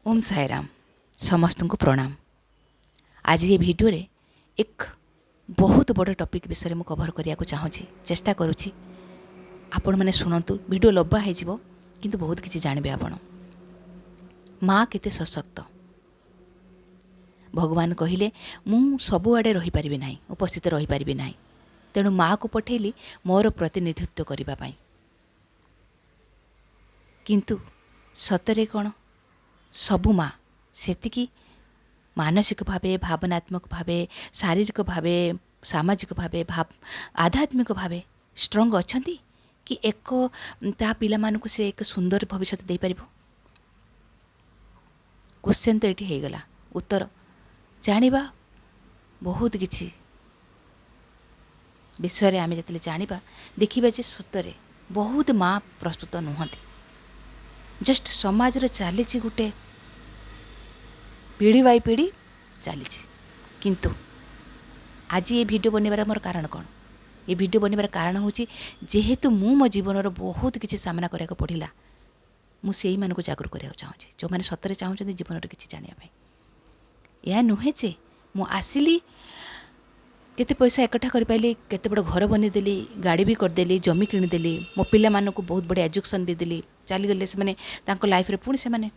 ଓମ୍ ସାଇରାମ, ସମସ୍ତଙ୍କୁ ପ୍ରଣାମ। ଆଜି ଏ ଭିଡ଼ିଓରେ ଏକ ବହୁତ ବଡ଼ ଟପିକ୍ ବିଷୟରେ ମୁଁ କଭର୍ କରିବାକୁ ଚାହୁଁଛି, ଚେଷ୍ଟା କରୁଛି। ଆପଣମାନେ ଶୁଣନ୍ତୁ, ଭିଡ଼ିଓ ଲମ୍ବା ହେଇଯିବ, କିନ୍ତୁ ବହୁତ କିଛି ଜାଣିବେ ଆପଣ। ମା' କେତେ ସଶକ୍ତ। ଭଗବାନ କହିଲେ, ମୁଁ ସବୁଆଡ଼େ ରହିପାରିବି ନାହିଁ, ଉପସ୍ଥିତ ରହିପାରିବି ନାହିଁ, ତେଣୁ ମାଆକୁ ପଠେଇଲି ମୋର ପ୍ରତିନିଧିତ୍ୱ କରିବା ପାଇଁ। କିନ୍ତୁ ସତରେ କ'ଣ ସବୁ ମା' ସେତିକି ମାନସିକ ଭାବେ, ଭାବନାତ୍ମକ ଭାବେ, ଶାରୀରିକ ଭାବେ, ସାମାଜିକ ଭାବେ, ଆଧ୍ୟାତ୍ମିକ ଭାବେ ଷ୍ଟ୍ରଙ୍ଗ ଅଛନ୍ତି କି ଏକ ତା ପିଲାମାନଙ୍କୁ ସେ ଏକ ସୁନ୍ଦର ଭବିଷ୍ୟତ ଦେଇପାରିବ? କ୍ୱେଶ୍ଚନ୍ ତ ଏଇଠି ହେଇଗଲା। ଉତ୍ତର ଜାଣିବା ବହୁତ କିଛି ବିଷୟରେ ଆମେ ଯେତେବେଳେ ଜାଣିବା, ଦେଖିବା ଯେ ସତରେ ବହୁତ ମା' ପ୍ରସ୍ତୁତ ନୁହନ୍ତି। ଜଷ୍ଟ ସମାଜରେ ଚାଲିଛି, ଗୋଟେ ପିଢ଼ି ବାଇ ପିଢ଼ି ଚାଲିଛି। କିନ୍ତୁ ଆଜି ଏ ଭିଡ଼ିଓ ବନେଇବାର ମୋର କାରଣ କ'ଣ? ଏ ଭିଡ଼ିଓ ବନେଇବାର କାରଣ ହେଉଛି, ଯେହେତୁ ମୁଁ ମୋ ଜୀବନର ବହୁତ କିଛି ସାମ୍ନା କରିବାକୁ ପଡ଼ିଲା, ମୁଁ ସେଇମାନଙ୍କୁ ଜାଗୃତ କରିବାକୁ ଚାହୁଁଛି ଯେଉଁମାନେ ସତରେ ଚାହୁଁଛନ୍ତି ଜୀବନରେ କିଛି ଜାଣିବା ପାଇଁ। ଏହା ନୁହେଁ ଯେ ମୁଁ ଆସିଲି, କେତେ ପଇସା ଏକଠା କରିପାରିଲି, କେତେ ବଡ଼ ଘର ବନେଇଦେଲି, ଗାଡ଼ି ବି କରିଦେଲି, ଜମି କିଣିଦେଲି, ମୋ ପିଲାମାନଙ୍କୁ ବହୁତ ବଢ଼ିଆ ଏଜୁକେସନ୍ ଦେଇଦେଲି, ଚାଲିଗଲେ ସେମାନେ ତାଙ୍କ ଲାଇଫ୍ରେ ପୁଣି ସେମାନେ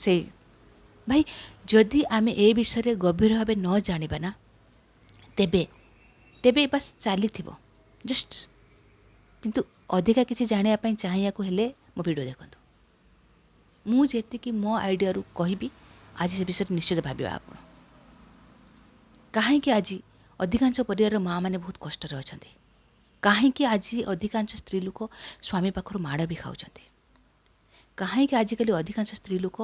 ସେଇ। ଭାଇ, ଯଦି ଆମେ ଏ ବିଷୟରେ ଗଭୀର ଭାବେ ନ ଜାଣିବା ନା, ତେବେ ବାସ୍ ଚାଲିଥିବ ଜଷ୍ଟ। କିନ୍ତୁ ଅଧିକା କିଛି ଜାଣିବା ପାଇଁ ଚାହିଁବାକୁ ହେଲେ ମୋ ଭିଡ଼ିଓ ଦେଖନ୍ତୁ। ମୁଁ ଯେତିକି ମୋ ଆଇଡ଼ିଆରୁ କହିବି ଆଜି, ସେ ବିଷୟରେ ନିଶ୍ଚିତ ଭାବିବା ଆପଣ, କାହିଁକି ଆଜି ଅଧିକାଂଶ ପରିବାରର ମାଆମାନେ ବହୁତ କଷ୍ଟରେ ଅଛନ୍ତି, କାହିଁକି ଆଜି ଅଧିକାଂଶ ସ୍ତ୍ରୀ ଲୋକ ସ୍ୱାମୀ ପାଖରୁ ମାଡ଼ ବି ଖାଉଛନ୍ତି, କାହିଁକି ଆଜିକାଲି ଅଧିକାଂଶ ସ୍ତ୍ରୀ ଲୋକ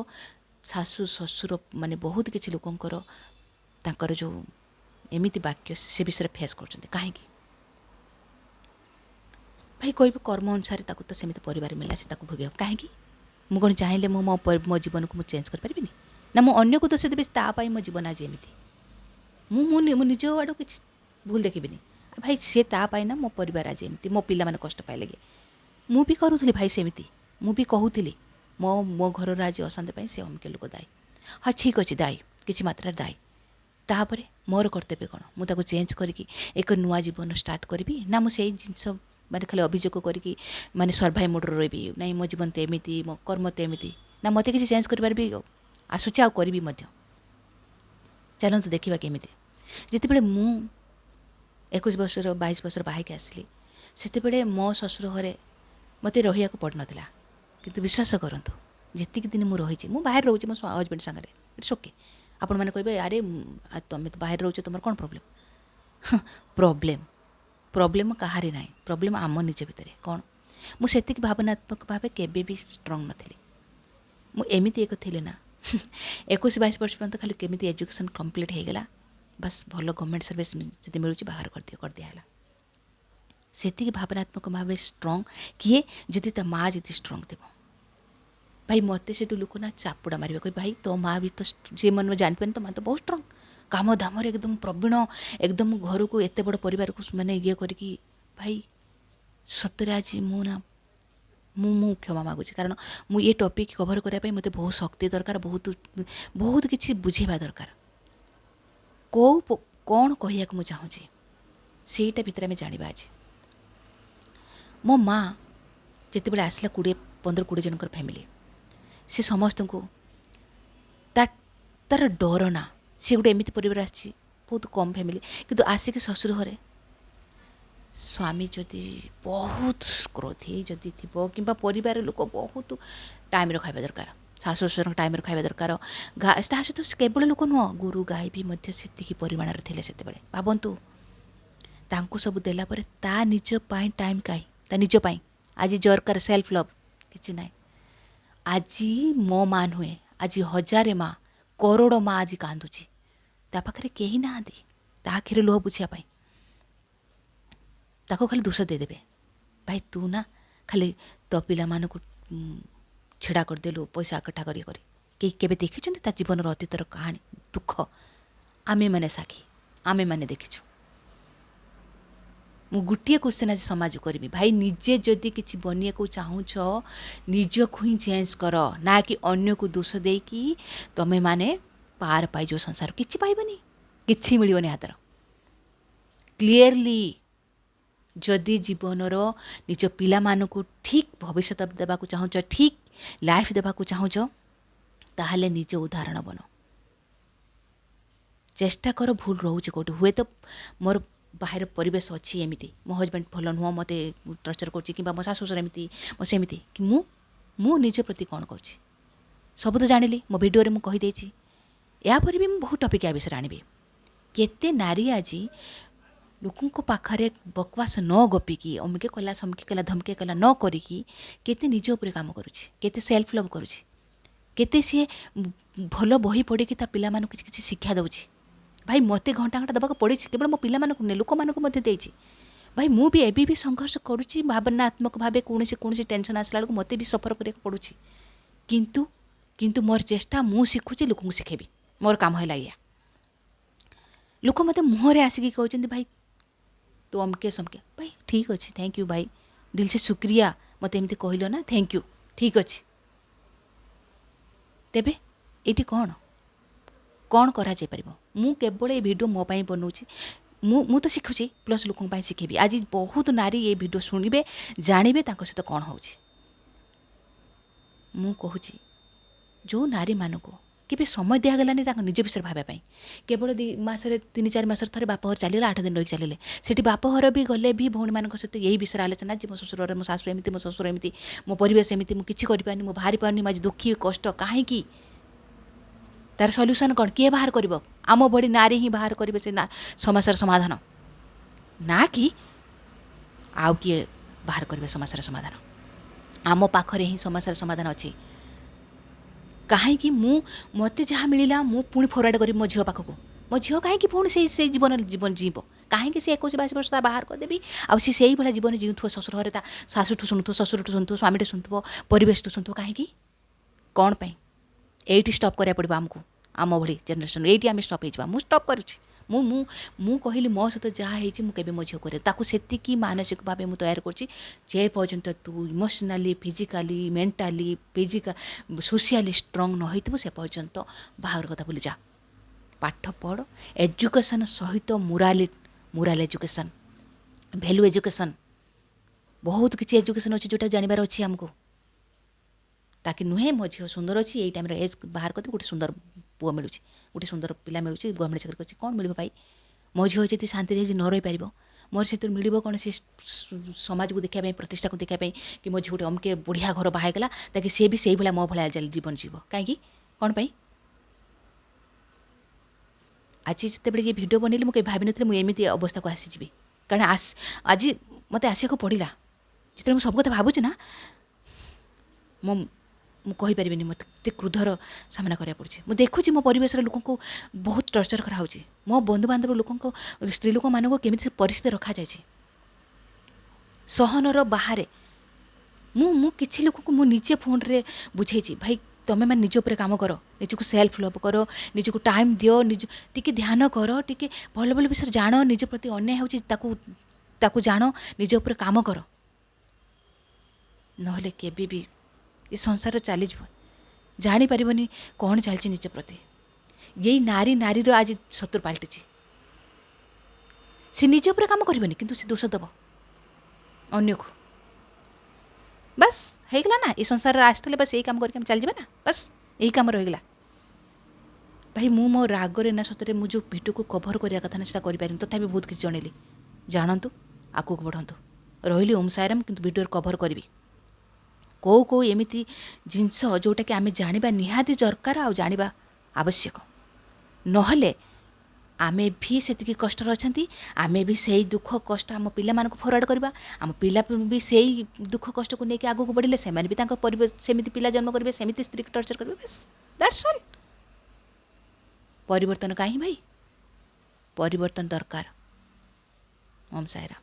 ଶାଶୁ ଶ୍ୱଶୁର ମାନେ ବହୁତ କିଛି ଲୋକଙ୍କର ତାଙ୍କର ଯେଉଁ ଏମିତି ବାକ୍ୟ, ସେ ବିଷୟରେ ଫେସ୍ କରୁଛନ୍ତି କାହିଁକି? ଭାଇ, କହିବ କର୍ମ ଅନୁସାରେ ତାକୁ ତ ସେମିତି ପରିବାର ମିଳିଲା, ସେ ତାକୁ ଭୋଗିବ। କାହିଁକି? ମୁଁ କ'ଣ ଚାହିଁଲେ ମୁଁ ମୋ ଜୀବନକୁ ମୁଁ ଚେଞ୍ଜ କରିପାରିବିନି ନା ମୁଁ ଅନ୍ୟକୁ ଦୋଷ ଦେବି ତା ପାଇଁ ମୋ ଜୀବନ ଆଜି ଏମିତି? ମୁଁ ନିଜ ଆଡ଼ୁ କିଛି ଭୁଲ ଦେଖିବିନି। ଭାଇ, ସେ ତା ପାଇଁ ନା ମୋ ପରିବାର ଆଜି ଏମିତି, ମୋ ପିଲାମାନେ କଷ୍ଟ ପାଇଲେ କି? ମୁଁ ବି କରୁଥିଲି ଭାଇ ସେମିତି। ମୁଁ ବି କହୁଥିଲି ମୋ ଘରର ଆଜି ଅଶାନ୍ତି ପାଇଁ ସେ ଅମକେ ଲୋକ ଦାୟୀ। ହଁ, ଠିକ୍ ଅଛି, ଦାୟୀ, କିଛି ମାତ୍ରାରେ ଦାୟୀ। ତାପରେ ମୋର କର୍ତ୍ତବ୍ୟ କ'ଣ? ମୁଁ ତାକୁ ଚେଞ୍ଜ କରିକି ଏକ ନୂଆ ଜୀବନ ଷ୍ଟାର୍ଟ କରିବି ନା ମୁଁ ସେଇ ଜିନିଷ ମାନେ ଖାଲି ଅଭିଯୋଗ କରିକି ମାନେ ସର୍ଭାଇଭ୍ ମୋଡ଼୍ରେ ରହିବି? ନାଇଁ, ମୋ ଜୀବନ ତ ଏମିତି, ମୋ କର୍ମ ତ ଏମିତି, ନା ମୋତେ କିଛି ଚେଞ୍ଜ କରିବାର ବି ଆସୁଛି ଆଉ କରିବି ମଧ୍ୟ? ଚାଲନ୍ତୁ ଦେଖିବା କେମିତି। ଯେତେବେଳେ ମୁଁ 21 ବର୍ଷର, 22 ବର୍ଷର ବାହାକି ଆସିଲି, ସେତେବେଳେ ମୋ ଶ୍ୱଶୁର ଘରେ ମୋତେ ରହିବାକୁ ପଡ଼ିନଥିଲା। କିନ୍ତୁ ବିଶ୍ୱାସ କରନ୍ତୁ, ଯେତିକି ଦିନ ମୁଁ ରହିଛି, ମୁଁ ବାହାରେ ରହୁଛି ମୋ ହଜବେଣ୍ଡ ସାଙ୍ଗରେ, it's okay. ଆପଣମାନେ କହିବେ, ଆରେ ତମେ ତ ବାହାରେ ରହୁଛ, ତୁମର କ'ଣ ପ୍ରୋବ୍ଲେମ୍? ପ୍ରୋବ୍ଲେମ୍ କାହାରି ନାହିଁ, ପ୍ରୋବ୍ଲେମ୍ ଆମ ନିଜ ଭିତରେ। କ'ଣ ମୁଁ ସେତିକି ଭାବନାତ୍ମକ ଭାବେ କେବେ ବି ଷ୍ଟ୍ରଙ୍ଗ ନଥିଲି। ମୁଁ ଏମିତି ଏକ ଥିଲି ନା, 21-22 ବର୍ଷ ପର୍ଯ୍ୟନ୍ତ ଖାଲି କେମିତି ଏଜୁକେସନ୍ କମ୍ପ୍ଲିଟ୍ ହେଇଗଲା, ବାସ୍, ଭଲ ଗଭର୍ଣ୍ଣମେଣ୍ଟ ସର୍ଭିସ୍ ଯଦି ମିଳୁଛି ବାହାର କରିଦିଅ, କରିଦିଆ ହେଲା। ସେତିକି ଭାବନାତ୍ମକ ଭାବେ ଷ୍ଟ୍ରଙ୍ଗ କିଏ? ଯଦି ତା ମା ଯଦି ଷ୍ଟ୍ରଙ୍ଗ ଥିବ। ଭାଇ, ମୋତେ ସେଠୁ ଲୋକ ନା ଚାପୁଡ଼ା ମାରିବେ, କହିବେ, ଭାଇ, ତୋ ମା ବି ତ, ଯିଏ ମନେ ଜାଣିପାରେନି, ତୋ ମା ତ ବହୁତ ଷ୍ଟ୍ରଙ୍ଗ, କାମ ଧାମରେ ଏକଦମ ପ୍ରବୀଣ, ଏକଦମ ଘରକୁ ଏତେ ବଡ଼ ପରିବାରକୁ ମାନେ ଇଏ କରିକି। ଭାଇ, ସତରେ ଆଜି ମୁଁ ନା ମୁଁ କ୍ଷମା ମାଗୁଛି, କାରଣ ମୁଁ ଏ ଟପିକ୍ କଭର୍ କରିବା ପାଇଁ ମୋତେ ବହୁତ ଶକ୍ତି ଦରକାର, ବହୁତ ବହୁତ କିଛି ବୁଝେଇବା ଦରକାର। କେଉଁ କ'ଣ କହିବାକୁ ମୁଁ ଚାହୁଁଛି, ସେଇଟା ଭିତରେ ଆମେ ଜାଣିବା ଆଜି। ମୋ ମା ଯେତେବେଳେ ଆସିଲା, 20, 15-20 ଜଣଙ୍କର ଫ୍ୟାମିଲି, ସେ ସମସ୍ତଙ୍କୁ ତାର ଡର ନା, ସିଏ ଗୋଟେ ଏମିତି ପରିବାର ଆସିଛି, ବହୁତ କମ୍ ଫ୍ୟାମିଲି, କିନ୍ତୁ ଆସିକି ଶ୍ୱଶୁର ଘରେ ସ୍ୱାମୀ ଯଦି ବହୁତ କ୍ରୋଧୀ ଯଦି ଥିବ କିମ୍ବା ପରିବାର ଲୋକ ବହୁତ ଟାଇମ୍ରେ ଖାଇବା ଦରକାର, ଶାଶୁ ଶ୍ୱଶୁରଙ୍କ ଟାଇମ୍ରେ ଖାଇବା ଦରକାର, ତା ସହିତ କେବଳ ଲୋକ ନୁହଁ, ଗୋରୁ ଗାଈ ବି ମଧ୍ୟ ସେତିକି ପରିମାଣରେ ଥିଲେ ସେତେବେଳେ। ଭାବନ୍ତୁ, ତାଙ୍କୁ ସବୁ ଦେଲା ପରେ ତା ନିଜ ପାଇଁ ଟାଇମ୍ କାହିଁ? ତା ନିଜ ପାଇଁ ଆଜି ଦରକାର ସେଲ୍ଫ ଲଭ୍, କିଛି ନାହିଁ। ଆଜି ମୋ ମା ନୁହେଁ, ଆଜି ହଜାରେ ମା, କରୋଡ଼ ମା ଆଜି କାନ୍ଦୁଛି। ତା ପାଖରେ କେହି ନାହାନ୍ତି ତା ଆଖିରେ ଲୁହ ବୁଝିବା ପାଇଁ। ତାକୁ ଖାଲି ଦୋଷ ଦେଇଦେବେ, ଭାଇ, ତୁ ନା ଖାଲି ତୋ ପିଲାମାନଙ୍କୁ ଛିଡ଼ା କରିଦେଲୁ ପଇସା ଏକଠା କରି କରି। କେହି କେବେ ଦେଖିଛନ୍ତି ତା ଜୀବନର ଅତୀତର କାହାଣୀ, ଦୁଃଖ? ଆମେମାନେ ସାକ୍ଷୀ, ଆମେମାନେ ଦେଖିଛୁ। ମୁଁ ଗୋଟିଏ କ୍ୱେଶ୍ଚନ୍ ଆଜି ସମାଜକୁ କରିବି, ଭାଇ, ନିଜେ ଯଦି କିଛି ବନିବାକୁ ଚାହୁଁଛ, ନିଜକୁ ହିଁ ଚେଞ୍ଜ କର, ନା କି ଅନ୍ୟକୁ ଦୋଷ ଦେଇକି ତମେମାନେ ପାର ପାଇଯିବ। ସଂସାର କିଛି ପାଇବନି, କିଛି ମିଳିବନି ହାତର। କ୍ଲିଅରଲି ଯଦି ଜୀବନର ନିଜ ପିଲାମାନଙ୍କୁ ଠିକ୍ ଭବିଷ୍ୟତ ଦେବାକୁ ଚାହୁଁଛ, ଠିକ୍ ଲାଇଫ୍ ଦେବାକୁ ଚାହୁଁଛ, ତାହେଲେ ନିଜେ ଉଦାହରଣ ବନ, ଚେଷ୍ଟା କର। ଭୁଲ ରହୁଛି କେଉଁଠି, ହୁଏତ ମୋର ବାହାର ପରିବେଶ ଅଛି ଏମିତି, ମୋ ହଜବେଣ୍ଡ ଭଲ ନୁହଁ, ମୋତେ ଟର୍ଚର୍ କରୁଛି, କିମ୍ବା ମୋ ଶାଶୁ ଶ୍ୱଶୁର ଏମିତି, ମୋ ସେମିତି, କି ମୁଁ ନିଜ ପ୍ରତି କ'ଣ କରୁଛି? ସବୁ ତ ଜାଣିଲି, ମୋ ଭିଡ଼ିଓରେ ମୁଁ କହିଦେଇଛି। ଏହାପରେ ବି ମୁଁ ବହୁତ ଟପିକ୍ ୟା ବିଷୟରେ ଆଣିବି। କେତେ ନାରୀ ଆଜି ଲୋକଙ୍କ ପାଖରେ ବକବାସ ନ ଗପିକି, ଅମକେ କଲା, ସମକେ କଲା, ଧମକେ କଲା ନ କରିକି କେତେ ନିଜ ଉପରେ କାମ କରୁଛି, କେତେ ସେଲ୍ଫ ଲଭ୍ କରୁଛି, କେତେ ସିଏ ଭଲ ବହି ପଢ଼ିକି ତା ପିଲାମାନଙ୍କୁ କିଛି କିଛି ଶିକ୍ଷା ଦେଉଛି। ଭାଇ, ମୋତେ ଘଣ୍ଟା ଘଣ୍ଟା ଦେବାକୁ ପଡ଼ିଛି, କେବଳ ମୋ ପିଲାମାନଙ୍କୁ ନୁହେଁ, ଲୋକମାନଙ୍କୁ ମଧ୍ୟ ଦେଇଛି। ଭାଇ, ମୁଁ ବି ଏବେ ବି ସଂଘର୍ଷ କରୁଛି ଭାବନାତ୍ମକ ଭାବେ। କୌଣସି କୌଣସି ଟେନସନ୍ ଆସିଲା ବେଳକୁ ମୋତେ ବି ସଫର କରିବାକୁ ପଡ଼ୁଛି। କିନ୍ତୁ କିନ୍ତୁ ମୋର ଚେଷ୍ଟା, ମୁଁ ଶିଖୁଛି, ଲୋକଙ୍କୁ ଶିଖେଇବି, ମୋର କାମ ହେଲା ଏଇଆ। ଲୋକ ମୋତେ ମୁହଁରେ ଆସିକି କହୁଛନ୍ତି, ଭାଇ, ତୁ ଅମକେ ସମକେ। ଭାଇ, ଠିକ୍ ଅଛି, thank you ଭାଇ, दिल से शुक्रिया। ମୋତେ ଏମିତି କହିଲ ନା, thank you, ଠିକ୍ ଅଛି। ତେବେ ଏଇଠି କ'ଣ କ'ଣ କରାଯାଇପାରିବ? ମୁଁ କେବଳ ଏ ଭିଡ଼ିଓ ମୋ ପାଇଁ ବନାଉଛି। ମୁଁ ତ ଶିଖୁଛି, ପ୍ଲସ୍ ଲୋକଙ୍କ ପାଇଁ ଶିଖେଇବି। ଆଜି ବହୁତ ନାରୀ ଏ ଭିଡ଼ିଓ ଶୁଣିବେ, ଜାଣିବେ ତାଙ୍କ ସହିତ କ'ଣ ହେଉଛି। ମୁଁ କହୁଛି, ଯେଉଁ ନାରୀମାନଙ୍କୁ କେବେ ସମୟ ଦିଆଗଲାନି ତାଙ୍କ ନିଜ ବିଷୟରେ ଭାବିବା ପାଇଁ, କେବଳ 2 ମାସରେ, 3-4 ମାସରେ ଥରେ ବାପଘର ଚାଲିଗଲା, 8 ଦିନ ରହିକି ଚାଲିଲେ। ସେଠି ବାପଘର ବି ଗଲେ ବି ଭଉଣୀମାନଙ୍କ ସହିତ ଏଇ ବିଷୟରେ ଆଲୋଚନା ଯେ ମୋ ଶ୍ୱଶୁରରେ ମୋ ଶାଶୁ ଏମିତି, ମୋ ଶ୍ୱଶୁର ଏମିତି, ମୋ ପରିବେଶ ଏମିତି, ମୁଁ କିଛି କରିପାରୁନି, ମୁଁ ବାହାରି ପାରୁନି, ମୁଁ ଆଜି ଦୁଃଖୀ, କଷ୍ଟ। କାହିଁକି? ତାର ସଲ୍ୟୁସନ୍ କ'ଣ? କିଏ ବାହାର କରିବ? ଆମ ଭଳି ନାରୀ ହିଁ ବାହାର କରିବେ ସେ ନା ସମସ୍ୟାର ସମାଧାନ, ନା କି ଆଉ କିଏ ବାହାର କରିବେ ସମସ୍ୟାର ସମାଧାନ? ଆମ ପାଖରେ ହିଁ ସମସ୍ୟାର ସମାଧାନ ଅଛି। କାହିଁକି ମୁଁ ମୋତେ ଯାହା ମିଳିଲା, ମୁଁ ପୁଣି ଫରୱାର୍ଡ଼ କରିବି ମୋ ଝିଅ ପାଖକୁ? ମୋ ଝିଅ କାହିଁକି ପୁଣି ସେଇ ଜୀବନ ଜୀଇଁବ? କାହିଁକି ସେ 21-22 ବର୍ଷ ତା ବାହାର କରିଦେବି, ଆଉ ସେ ସେଇଭଳିଆ ଜୀବନ ଜିଉଁଥିବ, ଶ୍ୱଶୁର ଘରେ ତା ଶାଶୁଠୁ ଶୁଣୁଥିବ, ଶ୍ୱଶୁରଠୁ ଶୁଣୁଥିବ, ସ୍ୱାମୀଠୁ ଶୁଣୁଥିବ, ପରିବେଶଠୁ ଶୁଣୁଥିବ? କାହିଁକି? କ'ଣ ପାଇଁ? ଏଇଠି ଷ୍ଟପ୍ କରିବାକୁ ପଡ଼ିବ ଆମକୁ, ଆମ ଭଳି ଜେନେରେସନ୍। ଏଇଠି ଆମେ ଷ୍ଟପ୍ ହେଇଯିବା। ମୁଁ ଷ୍ଟପ୍ କରୁଛି। ମୁଁ ମୁଁ ମୁଁ କହିଲି, ମୋ ସହିତ ଯାହା ହେଇଛି, ମୁଁ କେବେ ମୋ ଝିଅ କରେ ତାକୁ ସେତିକି ମାନସିକ ଭାବେ ମୁଁ ତୟାର କରୁଛି। ଯେ ପର୍ଯ୍ୟନ୍ତ ତୁ emotionally, physically, mentally, socially strong ନ ହେଇଥିବୁ, ସେ ପର୍ଯ୍ୟନ୍ତ ବାହାଘର କଥା ଭୁଲିଯା। ପାଠ ପଢ଼, ଏଜୁକେସନ୍ ସହିତ ମୋରାଲ ଏଜୁକେସନ୍, ଭ୍ୟାଲୁ ଏଜୁକେସନ୍, ବହୁତ କିଛି ଏଜୁକେସନ୍ ଅଛି ଯେଉଁଟା ଜାଣିବାର ଅଛି ଆମକୁ। ତାକି ନୁହେଁ ମୋ ଝିଅ ସୁନ୍ଦର ଅଛି, ଏଇ ଟାଇମ୍ରେ ଏଜ୍ ବାହାର କରିଦେବି, ଗୋଟେ ସୁନ୍ଦର ପୁଅ ମିଳୁଛି, ଗୋଟେ ସୁନ୍ଦର ପିଲା ମିଳୁଛି, ଗଭର୍ଣ୍ଣମେଣ୍ଟ ଚାକିରି କରୁଛି, କ'ଣ ମିଳିବ ଭାଇ? ମୋ ଝିଅ ଯଦି ଶାନ୍ତିରେ ଯଦି ନ ରହିପାରିବ, ମୋର ସେଥିରୁ ମିଳିବ କ'ଣ? ସେ ସମାଜକୁ ଦେଖିବା ପାଇଁ, ପ୍ରତିଷ୍ଠାକୁ ଦେଖିବା ପାଇଁ କି ମୋ ଝିଅ ଗୋଟେ ଅମକେ ବଢ଼ିଆ ଘର ବାହା ହେଇଗଲା, ତାକି ସିଏ ବି ସେଇଭଳିଆ ମୋ ଭଳିଆ ଜୀବନ ଯିବ? କାହିଁକି? କ'ଣ ପାଇଁ? ଆଜି ଯେତେବେଳେ ଇଏ ଭିଡ଼ିଓ ବନେଇଲି, ମୁଁ କେବେ ଭାବିନଥିଲି ମୁଁ ଏମିତି ଅବସ୍ଥାକୁ ଆସିଯିବି। କାରଣ ଆଜି ମୋତେ ଆସିବାକୁ ପଡ଼ିଲା। ଯେତେବେଳେ ମୁଁ ସବୁ କଥା ଭାବୁଛି ନା, ମୁଁ କହିପାରିବିନି ମୋତେ କେତେ କ୍ରୋଧର ସାମ୍ନା କରିବାକୁ ପଡ଼ୁଛି। ମୁଁ ଦେଖୁଛି ମୋ ପରିବେଶର ଲୋକଙ୍କୁ ବହୁତ ଟର୍ଚର୍ କରାହେଉଛି। ମୋ ବନ୍ଧୁବାନ୍ଧବ ଲୋକଙ୍କ, ସ୍ତ୍ରୀ ଲୋକମାନଙ୍କୁ କେମିତି ପରିସ୍ଥିତି ରଖାଯାଇଛି, ସହନର ବାହାରେ। ମୁଁ କିଛି ଲୋକଙ୍କୁ ମୁଁ ନିଜେ ଫୋନ୍ରେ ବୁଝେଇଛି, ଭାଇ, ତୁମେମାନେ ନିଜ ଉପରେ କାମ କର, ନିଜକୁ ସେଲ୍ଫ ଲଭ୍ କର, ନିଜକୁ ଟାଇମ୍ ଦିଅ, ନିଜ ଟିକେ ଧ୍ୟାନ କର, ଟିକେ ଭଲ ଭଲ ବିଷୟରେ ଜାଣ, ନିଜ ପ୍ରତି ଅନ୍ୟାୟ ହେଉଛି ତାକୁ ଜାଣ, ନିଜ ଉପରେ କାମ କର। ନହେଲେ କେବେ ବି ଏ ସଂସାର ଚାଲିଯିବ, ଜାଣିପାରିବନି କ'ଣ ଚାଲିଛି ନିଜ ପ୍ରତି। ଏଇ ନାରୀ ନାରୀର ଆଜି ଶତ୍ରୁ ପାଲଟିଛି। ସେ ନିଜ ଉପରେ କାମ କରିବନି, କିନ୍ତୁ ସେ ଦୋଷ ଦେବ ଅନ୍ୟକୁ। ବାସ୍, ହେଇଗଲା ନା? ଏ ସଂସାରରେ ଆସିଥିଲେ ବାସ୍ ଏଇ କାମ କରିକି ଆମେ ଚାଲିଯିବା ନା? ବାସ୍, ଏଇ କାମ ରହିଗଲା। ଭାଇ, ମୁଁ ମୋ ରାଗରେ ନା ସତରେ ମୁଁ ଯେଉଁ ଭିଡ଼ିଓକୁ କଭର୍ କରିବା କଥା ନା, ସେଇଟା କରିପାରିନି। ତଥାପି ବହୁତ କିଛି ଜଣେଇଲି। ଜାଣନ୍ତୁ, ଆଗକୁ ବଢ଼ନ୍ତୁ। ରହିଲି, ଓମ୍ ସାଇରାମ। କିନ୍ତୁ ଭିଡ଼ିଓରେ କଭର୍ କରିବି କେଉଁ କେଉଁ ଏମିତି ଜିନିଷ ଯେଉଁଟାକି ଆମେ ଜାଣିବା ନିହାତି ଦରକାର ଆଉ ଜାଣିବା ଆବଶ୍ୟକ। ନହେଲେ ଆମେ ବି ସେତିକି କଷ୍ଟରେ ଅଛନ୍ତି, ଆମେ ବି ସେଇ ଦୁଃଖ କଷ୍ଟ ଆମ ପିଲାମାନଙ୍କୁ ଫରୱାର୍ଡ଼ କରିବା। ଆମ ପିଲା ବି ସେଇ ଦୁଃଖ କଷ୍ଟକୁ ନେଇକି ଆଗକୁ ବଢ଼ିଲେ, ସେମାନେ ବି ତାଙ୍କ ପରିବେଶ ସେମିତି ପିଲା ଜନ୍ମ କରିବେ, ସେମିତି ସ୍ତ୍ରୀକୁ ଟର୍ଚର୍ କରିବେ। ବାସ୍, that's all. ପରିବର୍ତ୍ତନ କାହିଁ ଭାଇ? ପରିବର୍ତ୍ତନ ଦରକାର। ଓମ୍ ସାଇରାମ।